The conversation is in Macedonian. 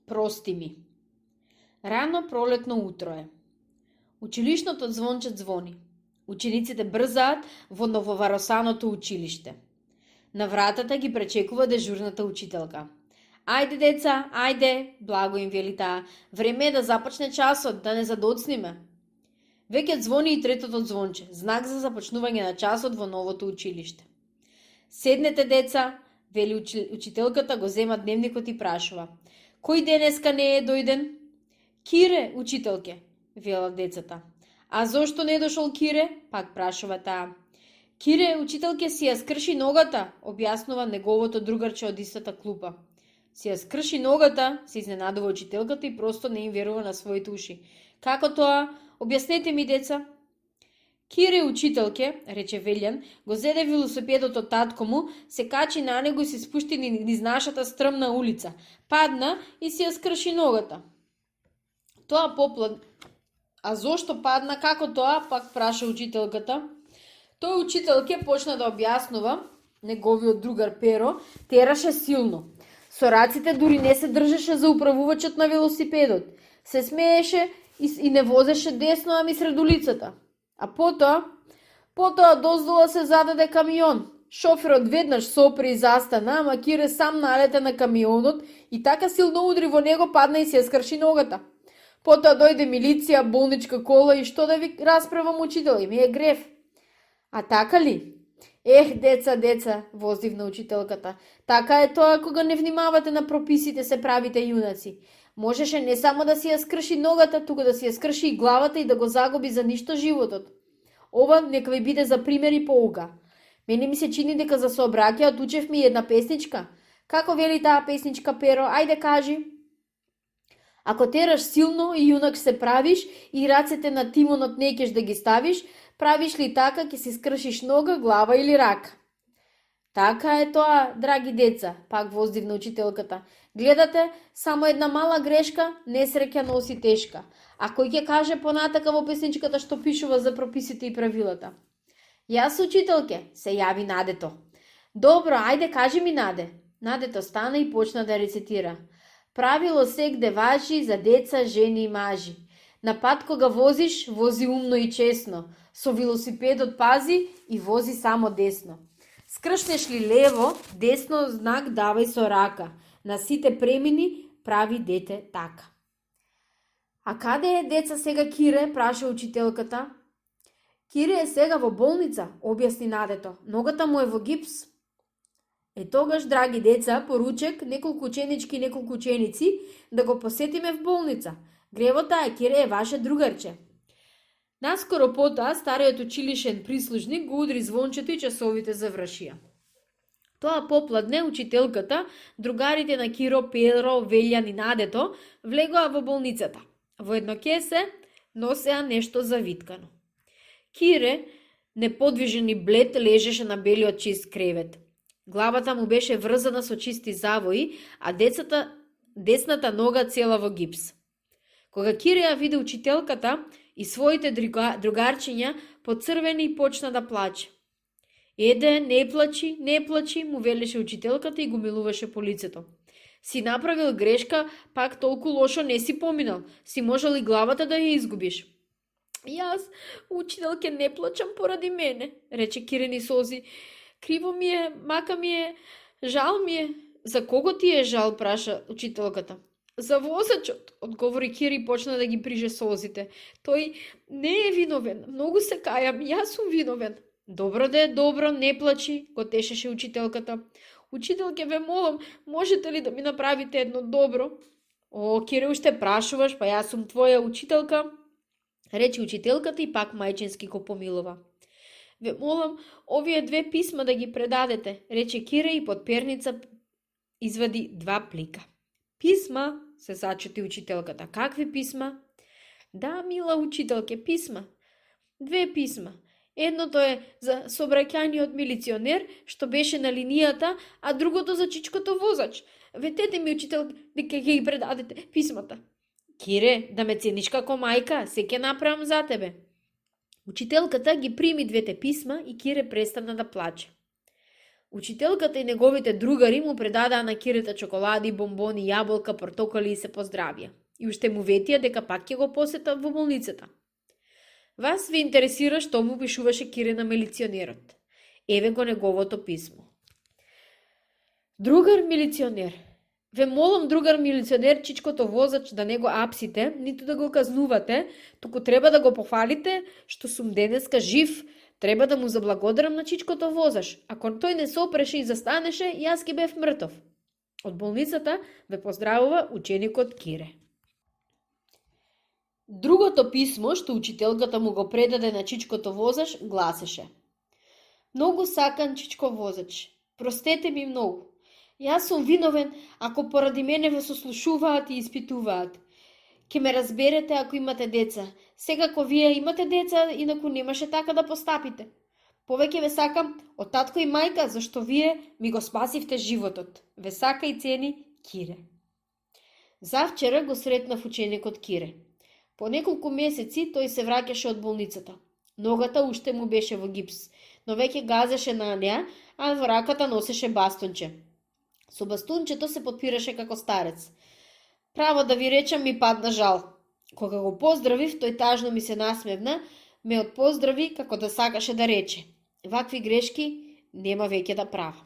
Прости ми. Рано пролетно утро е. Училишното звонче звони. Учениците брзаат во нововаросаното училиште. На вратата ги пречекува дежурната учителка. Ајде, деца, ајде, благо им вели таа. Време е да започне часот, да не задоцниме. Веќе звони и третото звонче, знак за започнување на часот во новото училиште. Седнете, деца, вели учителката, го зема дневникот и прашува. Кој денеска не е дојден? Кире, учителке, велат децата. А зошто не дошол Кире? Пак прашува таа. Кире, учителке, си ја скрши ногата, објаснува неговото другарче од истата клупа. Си ја скрши ногата, се изненадува учителката и просто не им верува на своите уши. Како тоа? Објаснете ми, деца. Кире, учителке, рече Велјан, го зеде велосипедот од татко му, се качи на него и се спушти низ нашата стрмна улица. Падна и си ја скрши ногата. Тоа поплад... А зошто падна, како тоа, пак праша учителката. Тој учителке почна да објаснува, неговиот другар Перо тераше силно. Со раците дури не се држеше за управувачот на велосипедот. Се смееше и не возеше десно, ами сред улицата. А потоа доздола се зададе камион. Шоферот веднаш сопри и застана, ама Кире сам налете на камионот и така силно удри во него, падна и се ја скрши ногата. Потоа дојде милиција, болничка кола и што да ви расправам, учител, и ми е грев. А така ли? Деца, воздивна учителката. Така е тоа кога не внимавате на прописите, се правите јунаци. Можеше не само да си ја скрши ногата, туку да си ја скрши и главата и да го загуби за ништо животот. Ова нека ви биде за пример и поука. Мене ми се чини дека за сообраќајот учевме и една песничка. Како вели таа песничка, Перо? Ајде кажи. Ако тераш силно и јунак се правиш и рацете на тимонот не ќеш да ги ставиш, правиш ли така ќе си скршиш нога, глава или рака? Така е тоа, драги деца, пак воздивна учителката. Гледате, само една мала грешка, несреќа носи тешка. А кој ќе каже понатака во песничката што пишува за прописите и правилата? Јас, учителке, се јави Надето. Добро, ајде кажи ми, Наде. Надето стана и почна да рецитира. Правило сегде важи за деца, жени и мажи. На пат кога возиш, вози умно и честно. Со велосипедот пази и вози само десно. Скршнеш ли лево, десно знак давај со рака. На сите премини прави дете така. А каде е деца сега Кире? Праша учителката. Кире е сега во болница, објасни Надето. Ногата му е во гипс. Тогаш, драги деца, поручек неколку ученички и неколку ученици да го посетиме в болница. Гревота е, Кире е ваше другарче. Наскоро потоа стариот училишен прислужник го удри звончето и часовите завршија. Тоа попладне учителката, другарите на Киро, Перо, Велјан и Надето влегоа во болницата. Во едно кесе носеа нешто завиткано. Кире, неподвижен и блед, лежеше на белиот чист кревет. Главата му беше врзана со чисти завои, а десната нога цела во гипс. Кога Кире ја виде учителката и своите другарчиња, поцрвени и почна да плаче. Не плачи, му велеше учителката и го милуваше по лицето. Си направил грешка, пак толку лошо не си поминал. Си можел и главата да ја изгубиш. Јас, учителке, не плачам поради мене, рече Кирени сози. Криво ми е, мака ми е, жал ми е. За кого ти е жал, праша учителката. За возачот, одговори Кири и почна да ги приже созите. Тој не е виновен, многу се кајам, јас сум виновен. Добро, не плачи, го тешеше учителката. Учителке, ве молам, можете ли да ми направите едно добро? Кире, уште прашуваш, па јас сум твоја учителка, рече учителката и пак мајчински го помилува. Ве молам, овие 2 писма да ги предадете, рече Кире и под перница извади 2 плика. Писма, се зачути учителката. Какви писма? Да, мила учителке, писма. 2 писма. Едното е за сообраќајниот милиционер, што беше на линијата, а другото за чичкото возач. Ветете ми, учител, дека ќе ги предадете писмата. Кире, да ме цениш како мајка, се ќе направам за тебе. Учителката ги прими 2 писма и Кире престана да плаче. Учителката и неговите другари му предадаа на Кирета чоколади, бомбони, јаболка, портокали и се поздравија. И уште му ветија дека пак ќе го посета во болницата. Вас ви интересира што му пишуваше Кире на милиционерот. Еве го неговото писмо. Другар милиционер. Ве молам, другар милиционер, чичкото возач, да не го апсите, ниту да го казнувате, туку треба да го пофалите што сум денеска жив. Треба да му заблагодарам на чичкото возаш. Ако тој не се опреше и застанеше, јас ќе бев мртов. Од болницата ве поздравува ученикот Кире. Другото писмо што учителката му го предаде на чичкото возаш гласеше: Многу сакан чичко возач, простете ми многу. Јас сум виновен ако поради мене ве сослушуваат и испитуваат. Ке ме разберете ако имате деца. Секако вие имате деца, инаку немаше така да постапите. Повеќе ве сакам од татко и мајка, зашто вие ми го спасивте животот. Ве сака и цени Кире. Завчера го сретнав ученикот Кире. По неколку месеци тој се враќаше од болницата. Ногата уште му беше во гипс, но веќе газеше на неа, а во раката носеше бастунче. Со бастунчето се подпираше како старец. Право да ви речам, ми падна жал. Кога го поздравив, тој тажно ми се насмевна, ме отпоздрави како да сакаше да рече: вакви грешки нема веќе да правам.